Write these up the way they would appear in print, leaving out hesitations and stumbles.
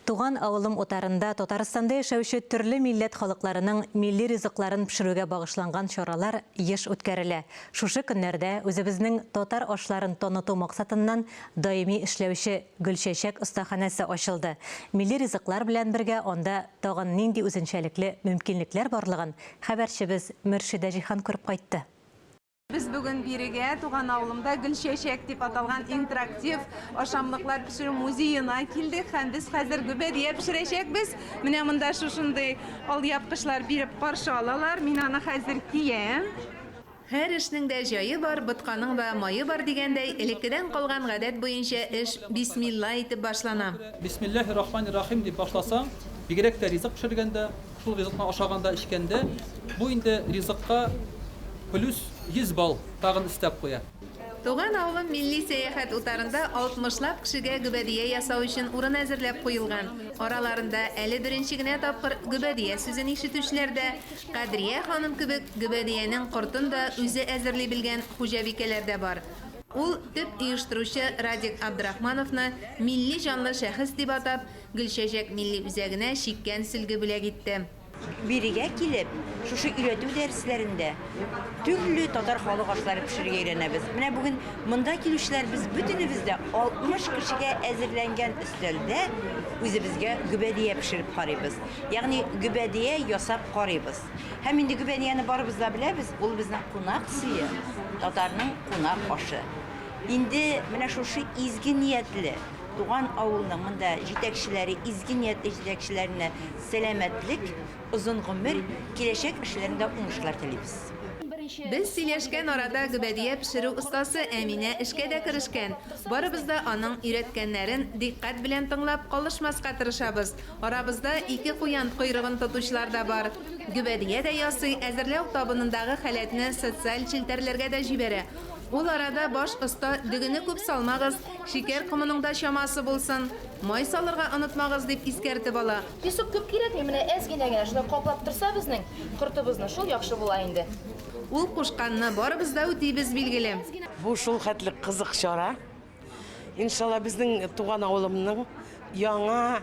Туган авылым утарында Татарстанда яшәүче төрле милләт халыкларының милли ризыкларын пешерүгә багышланган чаралар еш үткәрелә. Шушы көннәрдә үзебезнең татар ашларын таныту максатыннан даими эшләүче Гөлчәчәк остаханәсе ачылды. Милли ризыклар белән бергә анда тагын нинди үзенчәлекле мөмкинлекләр барлыгын хәбәрчебез Мөршидә Җиһан күреп кайтты. Без бүген бирегә Туган авылымда Гөлчәчәк дип аталган интерактив ашамлыклар пешерү музеена килдек һәм без хәзер гөбәдия пешерәчәкбез. Менә монда шушындый алъяпкычлар биреп каршы алалар. Мин аны хәзер киям. Һәр эшнең дә җае бар, ботканың да мае бар дигәндәй, элеккедән калган гадәт буенча эш бисмилла әйтеп башлана. Бисмиллаһир-рахманир-рахим дип башласаң, бигрәк тә ризык пешергәндә, Шул ризыкны ашаганда, эчкәндә, бу инде ризыкка плюс 100 балл тагын өстәп куя. Туган авылым милли сәяхәт утарында алтмышлап кешегә гөбәдия ясау өчен урын әзерләп куелган. Араларында әле беренче генә тапкыр гөбәдия сүзен ишетүчеләр дә, Кадрия ханым кебек гөбәдиянең кортын да үзе әзерли белгән хуҗабикәләр дә бар. Ул төп оештыручы Радик Абдрахмановны милли җанлы шәхес дип атап, Гөлчәчәк милли үзәгенә чиккән сөлге бүләк итте. Бирегә килеп, шушы өйрәтү дәресләрендә төрле татар халык ашлары пешерергә өйрәнәбез. Менә бүген монда килүчеләр без бөтенебез дә 60 кешегә әзерләнгән өстәлдә үзебезгә гөбәдия пешереп карыйбыз. Ягъни гөбәдия ясап карыйбыз. Һәм инде гөбәдияне барыбыз да беләбез, ул безнең кунак сые, татарның кунак ашы. Инде менә шушы изге ниятле Туган авылның монда җитәкчеләре, изге ниятле җитәкчеләренә сәламәтлек, озын гомер, киләчәк эшләрендә уңышлар телибез. Без сөйләшкән арада гөбәдия пешерү остасы Әминә эшкә дә керешкән. Барыбыз да аның өйрәткәннәрен дикъкать белән тыңлап, калышмаска тырышабыз. Арабызда ике куян койрыгын тотучылар да бар. Гөбәдия дә ясый, әзерләү табынындагы халәтне социаль челтәрләргә дә җибәрә. Ул арада баш оста, Дөгене күп салмагыз, шикәр комының да чамасы булсын, май салырга онытмагыз, дип искәртеп ала. Песок күп кирәкми, менә әз генә генә шулай каплап торса безнең кортыбызны, шул яхшы була инде. Ул кушканны барыбыз да үтибез, билгеле. Бу шул хәтле кызык чара. Иншалла, безнең туган авылымның яңа,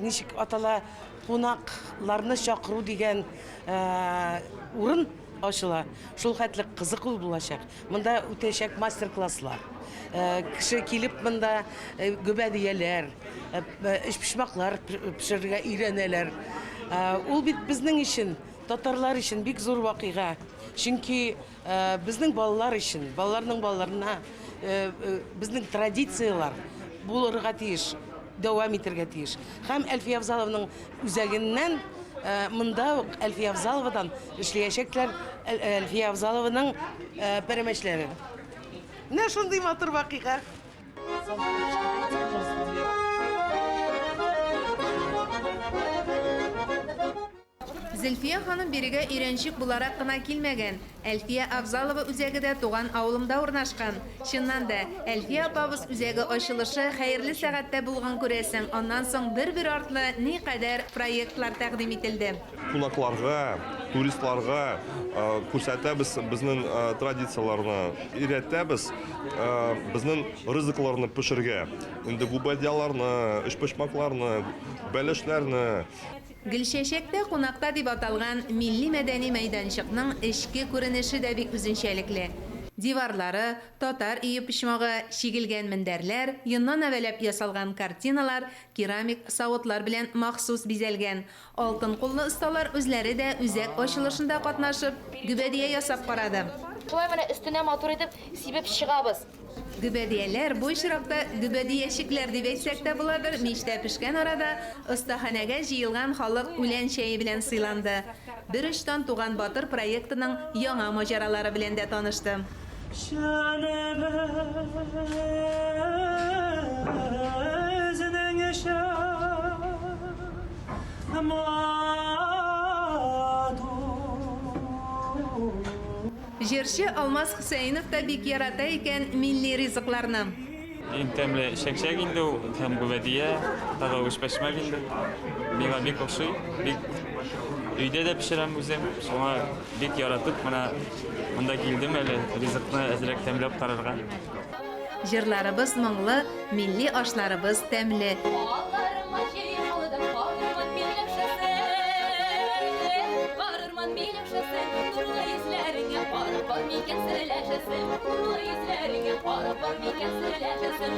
ничек атала, кунакларны чакыру дигән урын ачыла. Шул хәтле кызык ул булачак. Монда үтәчәк мастер-класслар. Кеше килеп монда гөбәдияләр, өчпочмаклар пешерергә өйрәнәләр. Ул бит безнең өчен, татарлар өчен бик зур вакыйга. Чөнки безнең балалар өчен, балаларның балаларына безнең традицияләр булырга тиеш, дәвам итәргә тиеш. Һәм Әлфия Авзалованың үзәгеннән монда ук Әлфия Авзаловадан эшләячәкләр Әлфия Авзалованың пәрәмәчләре. Менә шундый матур вакыйга. Зөлфия ханым бирегә өйрәнчек буларак кына килмәгән. Әлфия Авзалова үзәге дә туган авылымда урнашкан. Чыннан да, Әлфия апабыз үзәге ачылышы хәерле сәгатьтә булган күрәсең, аннан соң бер-бер артлы никадәр проектлар тәкъдим ителде. Кунакларга, туристларга күрсәтәбез безнең традицияләрне, өйрәтәбез безнең ризыкларны пешергә. Инде губадияларны, өчпочмакларны, бәлешләрне. Гөлчәчәктә кунакта дип аталган милли-мәдәни мәйданчыкның эчке күренеше дә бик үзенчәлекле. Диварлары, татар өе почмагы, чигелгән мендәрләр, йоннан әвәләп ясалган картиналар, керамик савытлар белән махсус бизәлгән. Алтын куллы осталар үзләре дә үзәк ачылышында катнашып, гөбәдия ясап карады. Шулай менә өстенә матур итеп сибеп чыгабыз. Гөбәдияләр, бу очракта гөбәдиячекләр дип әйтсәк тә буладыр, мичтә пешкән арада остаханәгә җыелган халык үлән чәе белән сыйланды. Бер очтан туган батыр проектының яңа маҗаралары белән дә танышты. Чәнебезнең чын матур. Җырчы Алмаз Хөсәенов та бик ярата икән милли ризыкларны. Иң тәмле чәкчәк инде ул һәм гөбәдия, тагы өчпочмак инде. Миңа бик ошый, бик өйдә дә пешерәм үзем, шуңа бик яратып менә монда килдем әле ризыкны әзрәк тәмләп карарга. Җырларыбыз моңлы, милли ашларыбыз тәмле. Балларыма җыйдым. да карырмын миләүшәсен. Карырмын миләүшәсен, нурлы йөзләреңә карап бар микән серләшәсем. Нурлы йөзләреңә карап бар микән серләшәсем.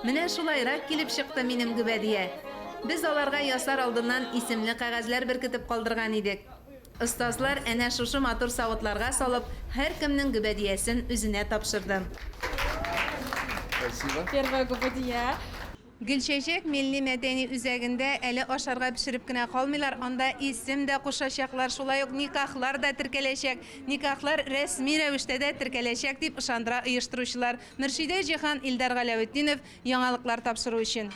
Менә шулайрак килеп чыкты минем гөбәдия. Без аларга ясар алдыннан исемле кәгазьләр беркетеп калдырган идек. Остазлар әнә шушы матур савытларга салып, һәркемнең гөбәдиясен үзенә тапшырды. Спасибо. Первая гөбәдия. Гөлчәчәк милли мәдәни үзәгендә әле ашарга пешереп кенә калмыйлар, анда исем дә кушачаклар, шулай ук никахлар да теркәләчәк. Никахлар рәсми рәвештә дә теркәләчәк, дип ышандыра оештыручылар. Мөршидә Җиһан, Илдар Галәветдинов, Яңалыклар тапшыру өчен.